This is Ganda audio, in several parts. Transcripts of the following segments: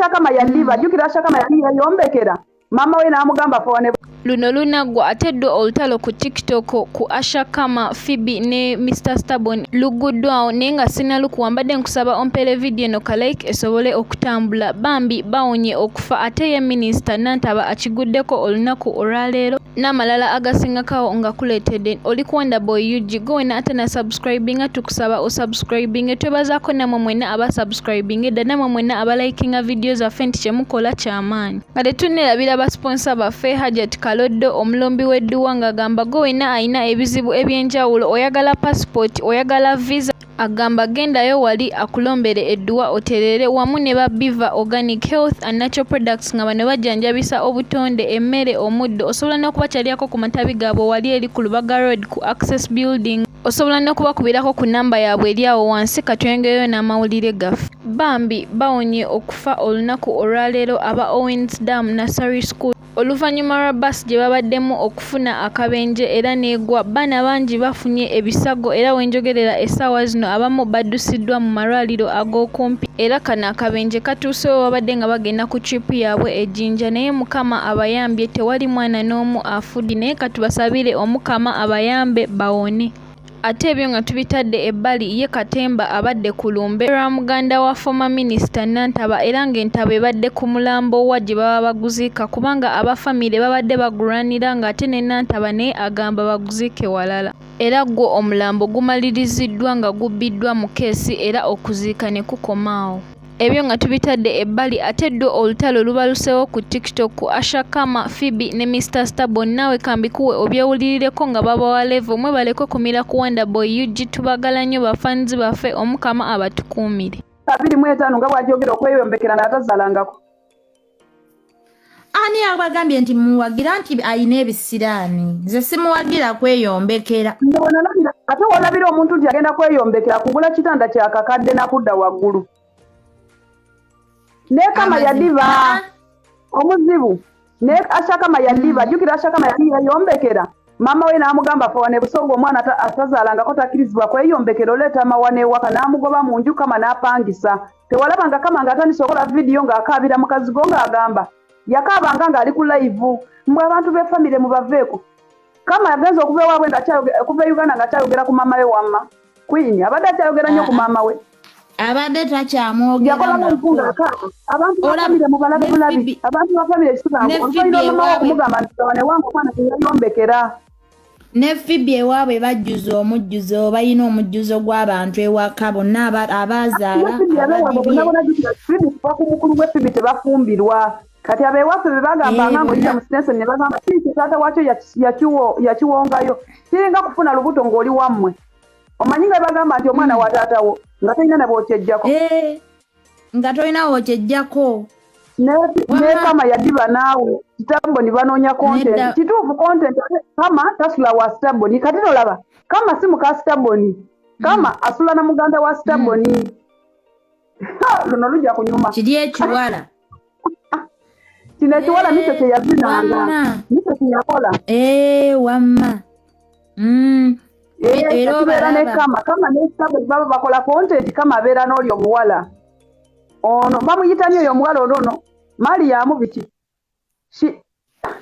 Asha Kama yaddiba. Jjukira Asha Kama yali yeeyombekera, maama we n'amugamba fawane. Luno lunaggwa, ate ddo olutalo ku TikTok ku Asha Kama, Phoebe ne Mr Stabon lugguddwawo, naye nga sinnalukuwa, mbadde nkusaba ompeere vidiyo eno ka like esobole okutambula. Bambi bawonye okufa, ate ye Minisita Nantaba akiguddeko olunaku olwaleero n'amalala agasingakawo nga kuleetedde. Oli ku Wonderboy UG. Gwe wena ate subscribinga, tukusaba osubscribinge. Twebazaako nammwe mwenna abasubscribinga edda, nammwe mwenna abalikinga vidiyo zaffe, nti kyemukola kyamaanyi. Nga tetunneerabira basponsa baffe, Hajat Kaloddo omulombi w'edduwa, ng'agamba gwe wenna alina ebizibu ebyenjawulo, oyagala passport, oyagala visa, agamba gendayo wali akulombere edduwa oterere, wamu ne ba Biva Organic Health and Natural Products, nga bano bajjanjabisa obutonde, emmere, omuddo. Osobola n'okubakyalyako ku matabi gaabwe wali eri ku Lubaga Road ku Access Building. Osobola n'okubakubirako ku namba yaabwe eri awo wansi. Katwongereyo n'amawulire gaffe. Bambi bawonye okufa olunaku olwaleero aba Owens Dam Nursery School, oluvannyuma lwa bbaasi gye babaddemu okufuna akabenje era n'egwa. Baana bangi bafunye ebisago, era wenjogerera essaawa zino abamu baddusiddwa mu malwaliro ag'okumpi. Era kano akabenje katuusewo babadde nga bagenda ku trip yaabwe e Jinja, naye Mukama abayambye, tewali mwana n'omu afudde, naye katubasabire Omukama abayambe bawone. Ate ebyo nga tubitadde ebbali, ye Katemba abadde ku lumbe lwa muganda wa former Minisita Nantaba, era ng'entabo ebadde ku mulambo wa gye baba baguziika, kubanga aba famire babadde bagulwanira, ng'ate ne Nantaba naye agamba baguziike walala. Era gwo omulambo gumaliriziddwa nga gubbiddwa mu keesi, era okuziika ne kukoma awo. Ebyo nga tubitadde ebbali, ate ddo olutalo lubaluseewo ku TikTok ku Asha Kama, Phoebe ne Mr Stabon. Naawe kambikuwe obyewulirireko nga babawa level. Mwebaleko kumira ku Wonderboy UG. Tubagala nnyo bafanzi baffe, Omukama abatukuumire. 25 nga bw'ajogera okweyombekera n'atazaalangako. Ani abagambye nti muwagira nti alina ebisiraani? Nze simuwagira kweyombekera. Nze wenalabira, ate wolabira omuntu nti agenda kweyombekera kugula kitanda kya kakadde nakudda waggulu, ne Kama yadiba. Omuzibu ne Ashakama yadiba. Jjukira Asha Kama yali yeeyombekera, maama we n'amugamba fawane Busoga, omwana atazaalangako takkirizibwa kweyombekera, oleeta amawana ewaka, n'amugoba mu nju. Kama n'apangisa. Tewalabanga Kama ng'atandise okukola vidiyo ng'akaabira mukazi go, ng'agamba yakaabanga ng'ali ku live mbwe abantu b'e famire mubaveeko. Kama yagenza okuva ewaabwe okuva e Uganda ng'akyayogera ku maama we. Wamma Queen abadde akyayogera nnyo ku maama we. Abadde takyamwogera. Yakola live ng'akaaba, abantu ba famire mubalabe bulabi, abantu ba famire sibangu. Oluvannyuma mama we okumugamba nti gawane wange omwana teyayombekera. Ne Phoebe ewaabwe bajjuza omujjuzo, balina omujjuzo gw'abantu ewaka bonna abaazaala. Phoebe kuva ku mukulu gwe Phoebe tebafumbirwa. Kati abewaffe be bagambanga ngaoyita mu Stenson ne bagamba kiiki taata wakyo yakiwongayo. Kiringa kufuna lubuto ng'oli wammwe, omanyi nga bagamba nti omwana wa taatawo, nga tolina ne bwokyejjako. Nga tolina wokyejjako. Ne Kama yadiba naawe Staboni banoonya content. Kituufu, content. Kama tasula wa Staboni. Kati nolaba Kama si muka Staboni, Kama asula na muganda wa Staboni. Luno lujja kunyuma. Kiri ekiwala. Kino ekiwala nikyo kyeyazinanga, nikyo kyeyakola. Wamma. Era ne Kama, Kama ne Staboni baba bakola content. Kama abeera n'oli omuwala ono bamuyita nyo oyo omuwala ono ono Mariamu biki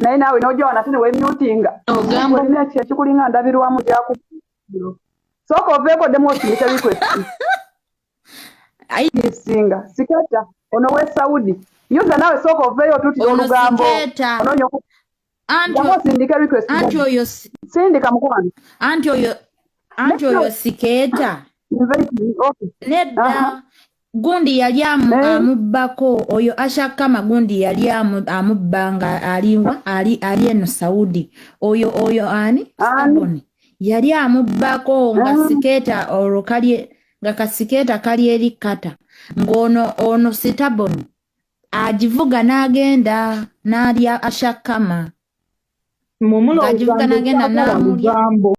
naye naawe nojja wano ate newemyutinga ekikulinga ndabirwamu gyaku. Sooka oveeko ddemu osindike request. Singa sikata ono we Saudi yuza, naawe sooka oveeyo otutira olugambo onoonya osindike request. Anti oyo Sindika, mukwano. Anti oyo sikeeta. Nedda, gundi yali amubbako oyo Ashakama. Gundi yali amubba nga aliwa ali eno Saudi. Oyo ani, Staboni, yali amubbako nga sikeeta olwo kali nga kasikeeta kali eri kata ng'ono ono Sitaboni agivuga n'agenda n'alya Ashakama. Mumulowooza Ng'agivuga n'agenda n'amulya. Lugambo.